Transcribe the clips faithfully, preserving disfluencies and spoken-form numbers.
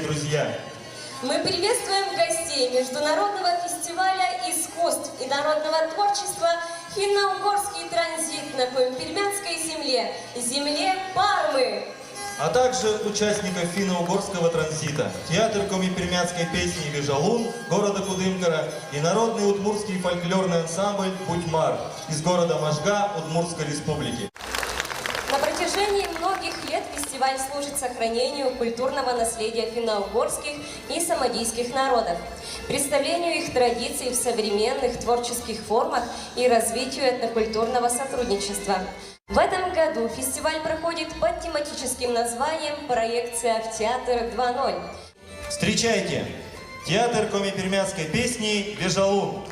Друзья, мы приветствуем гостей Международного фестиваля искусств и народного творчества «Финно-угорский транзит» на Коми-Пермяцкой земле, земле Пармы. А также участников финно-угорского транзита, театр коми-пермяцкой песни «Вежалун» города Кудымкара и народный удмуртский фольклорный ансамбль «Будьмар» из города Можга Удмуртской Республики. На протяжении многих лет фестиваль служит сохранению культурного наследия финно-угорских и самодийских народов, представлению их традиций в современных творческих формах и развитию этнокультурного сотрудничества. В этом году фестиваль проходит под тематическим названием «Проекция в театр два ноль». Встречайте! Театр коми-пермяцкой песни «Вежалун».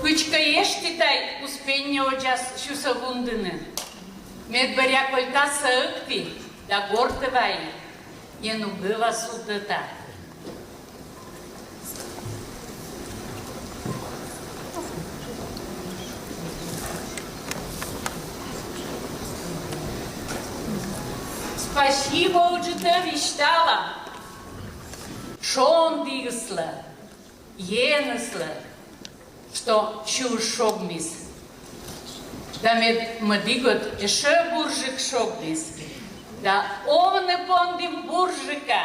Пычкаешти тай успенне очас сюсӧ вундыны. Медбӧръя кольта сӧӧкті да гортӧ вайи, ен угӧва судӧта. Спасибо, ыджыд висьтала. Шондіыслы, еныслы, что сюйыс шогмис. Да мед мӧдігӧн ещӧ бурджык шогмис. Да овны пондім бурджыка.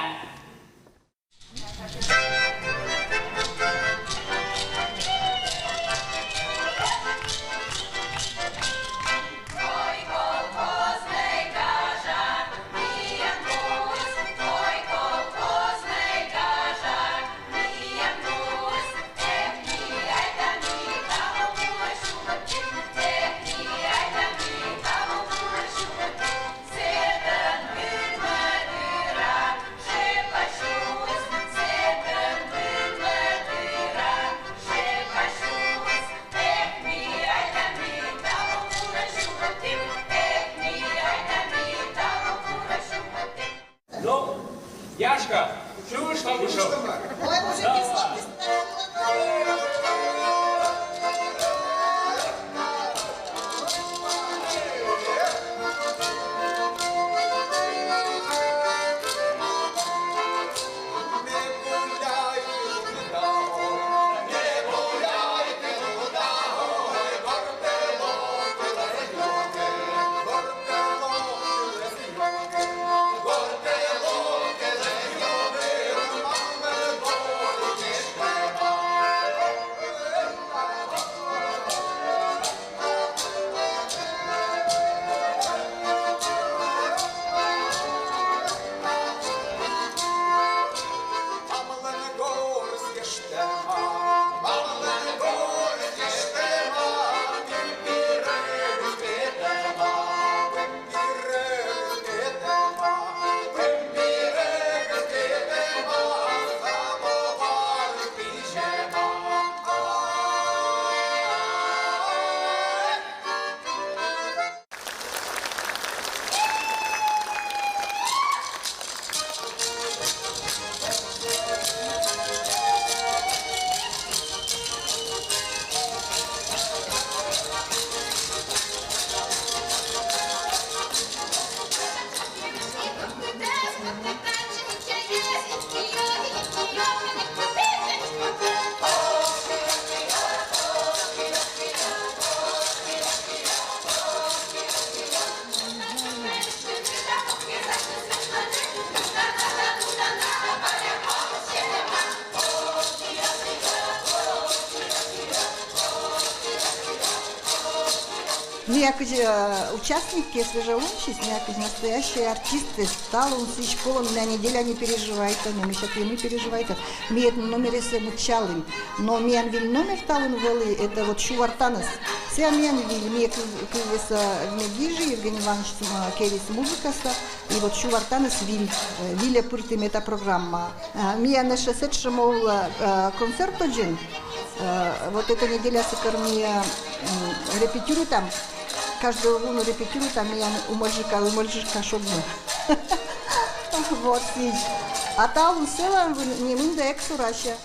Ну, Яшка, чуєш, там ушел? Ой, мужики, слушай. Миян кыдз, э, участникъёс, свежалунщиц, миян кыдз настоящие артистъёс. Талун сідз колана неделя не переживайтӧны, мися, и ми переживайтам. Ми эт номеръёссӧ мыччалім. Но миян виль номер талун вӧлі, это вот «Сю вартаныс». Сійӧ миян виль, ми кыв-, кывъяссӧ, э, ме гижи, Евгений Иванович, э, керис музыкасӧ, и вот «Сю вартаныс» виль, э, вильӧ пыртім эта программа. Э, миян ещӧ сэтшӧм овлӧ, э, концерт ӧдзӧн. Э, вот эта неделя сыкӧр ми, э, м, репетируйтам. Каждӧй лун репетируйтам, миян «Умӧлджыка, умӧлджыка» шогмӧ. Вот сідз. А талун сылӧн нин мында эксурасьӧ.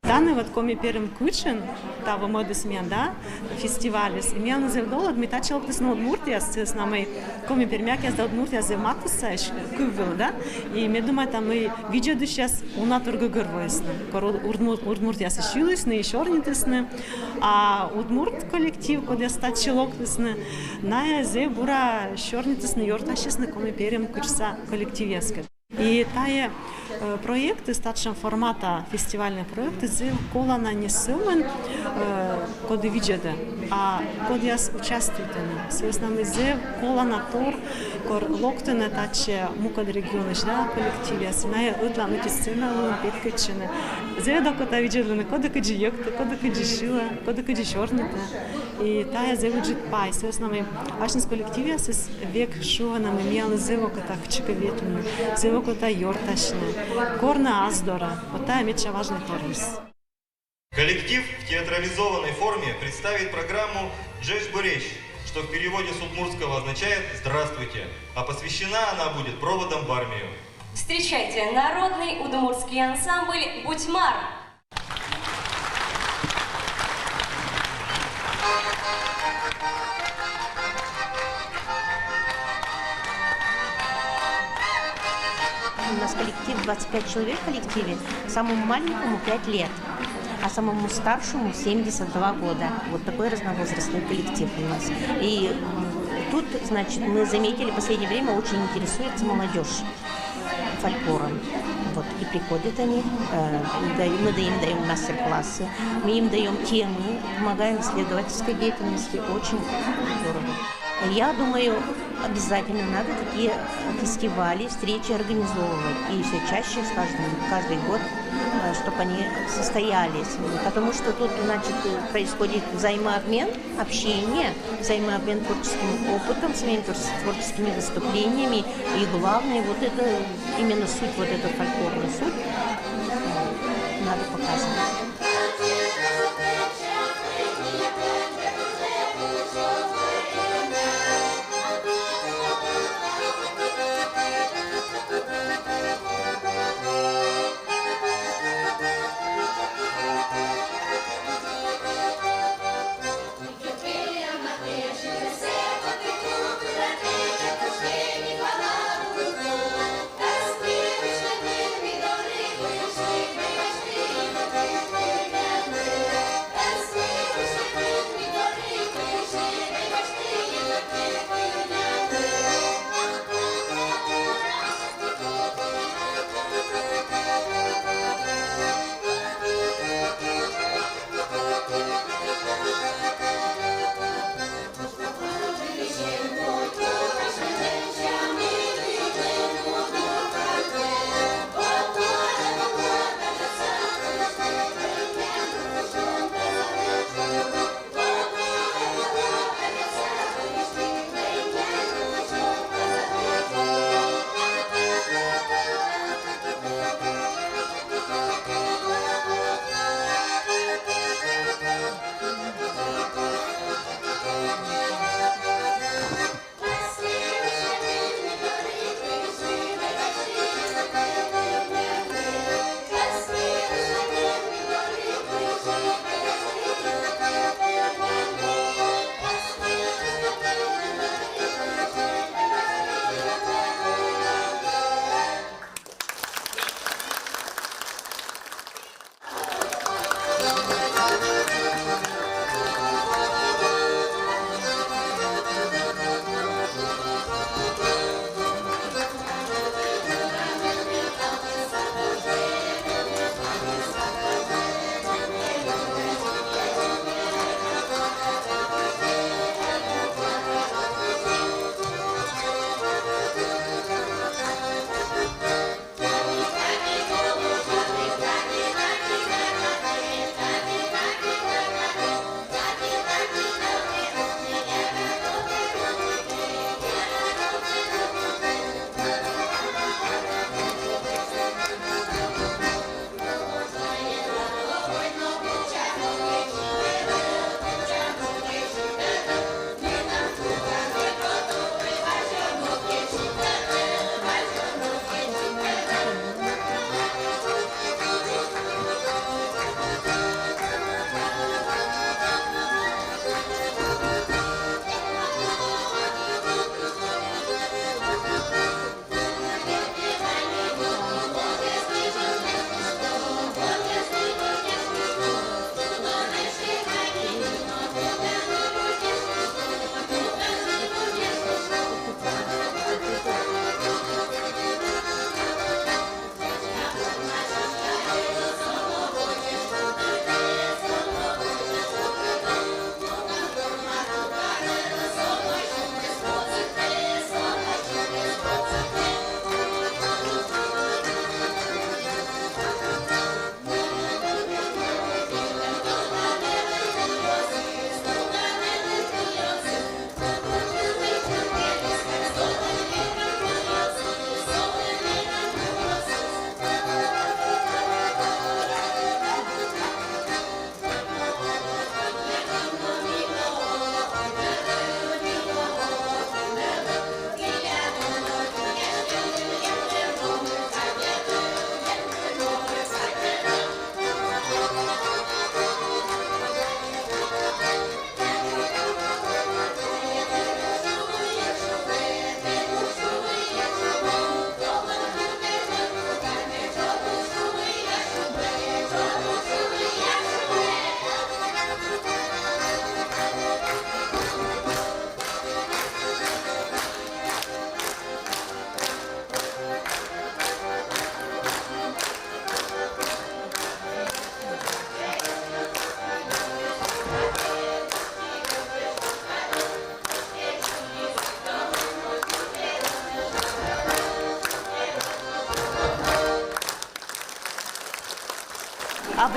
Тані вот «Коми Перым» кутшӧм, таво мӧдіс миян, да, фестивальыс. И миянлы зэв долыд, мый татчӧ локтісны удмуртъяс, сы вӧсна мый коми-пермякъяс да удмуртъяс зэв матысса эськӧ кыв вылын, да. И ме думайта, мый видзӧдысьяс уна тор гӧгӧрвоисны, кор уд-, удмурт-, удмуртъяс и сьылісны, и сёрнитісны. А удмурт коллектив, кодъяс татчӧ локтісны, найӧ зэв бура сёрнитісны, ёртасисны «Коми Перым» кутшса коллективъяскӧд. И тайӧ, э, проектыс, татшӧм формата фестивальнӧй проектыс зэв колана не сӧмын, э, коді видзӧдӧ, а кодъяс участвуйтӧны. Сы вӧсна мый зэв колана тор, кор локтӧны татчӧ мукӧд регионысь, да, коллективъяс, найӧ ӧтлаын ӧти сцена вылын петкӧдчӧны. Зэв ӧд окота видзӧдлыны, коді кыдзи йӧктӧ, коді кыдзи сьылӧ, коді кыдзи сёрнитӧ. И тайӧ зэв ыджыд пай, сы вӧсна мый асьныс коллективъясыс век шуӧны, мый миянлы зэв окота кытчӧкӧ ветлыны, зэв окота ёртасьны, корны ас дорӧ. Вот тайӧ медся важнӧй торйыс. Коллектив в театрализованной форме представит программу «Джеш Буреш», что в переводе с удмуртского означает «Здравствуйте», а посвящена она будет проводам в армию. Встречайте, народный удмуртский ансамбль «Бутьмар». У нас коллектив, двадцать пять человек в коллективе, самому маленькому пять лет, а самому старшему семьдесят два года. Вот такой разновозрастный коллектив у нас. И м, тут, значит, мы заметили, в последнее время очень интересуется молодежь фольклором. Вот, и приходят они, э, даём- мы даем, даем мастер-классы, мы им даем темы, помогаем в исследовательской деятельности. Очень здорово. Я думаю, обязательно надо такие фестивали, встречи организовывать. И все чаще, с каждым, каждый год, э, чтобы они состоялись. Потому что тут, значит, происходит взаимообмен, общение, взаимообмен творческим опытом, своими творческими выступлениями. И главное, вот это, именно суть, вот эта фольклорная суть, надо показывать.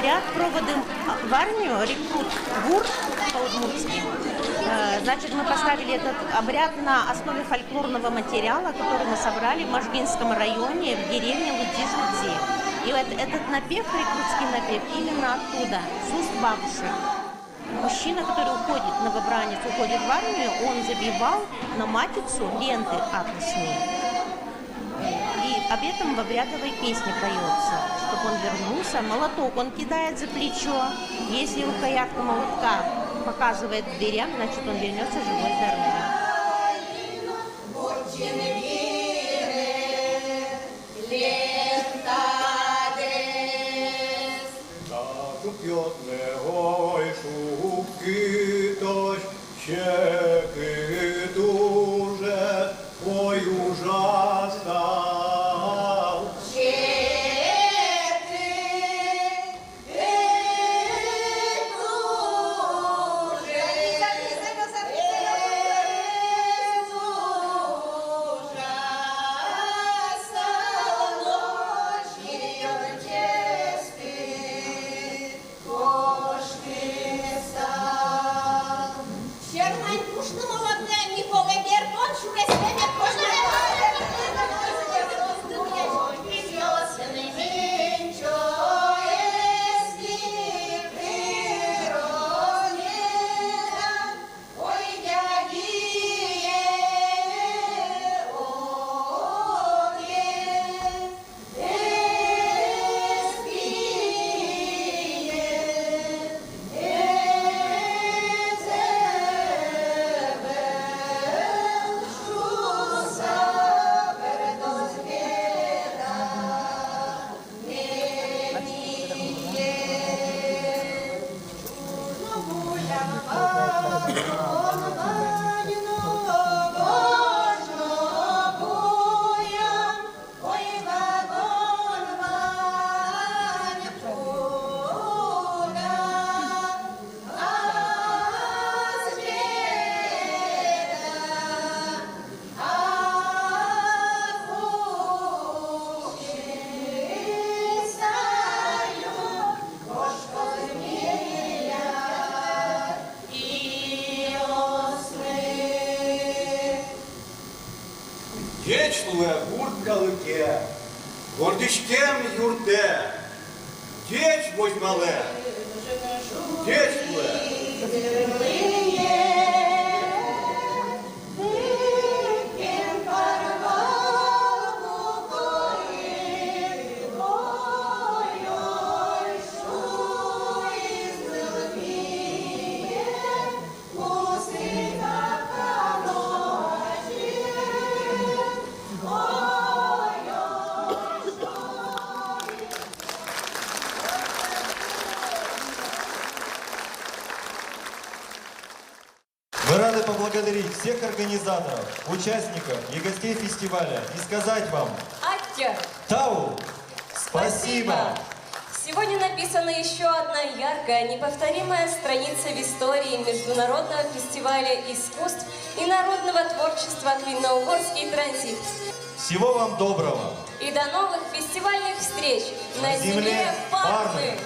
Обряд проводу в армию, рекрут гурт по-удмуртски. Э, Значит, мы поставили этот обряд на основе фольклорного материала, который мы собрали в Можгинском районе, в деревне Лудзи-Жудзи. И вот этот напев, рекрутский напев, именно оттуда, с уст бабушек. Мужчина, который уходит, новобранец уходит в армию, он завивал на матицу ленты атласные. И об этом в обрядовой песне поется, чтобы он вернулся. Молоток он кидает за плечо. Если рукоятка молотка показывает к дверям, значит, он вернется живой, здоровый. Ӟеч луэ, гурт калыке, вордӥськем юртэ, ӟеч возьмалэ, ӟеч луэ. Мы рады поблагодарить всех организаторов, участников и гостей фестиваля и сказать вам: Аття! Тау! Спасибо! Сегодня написана еще одна яркая, неповторимая страница в истории Международного фестиваля искусств и народного творчества «Финно-угорский транзит». Всего вам доброго! И до новых фестивальных встреч на земле Пармы!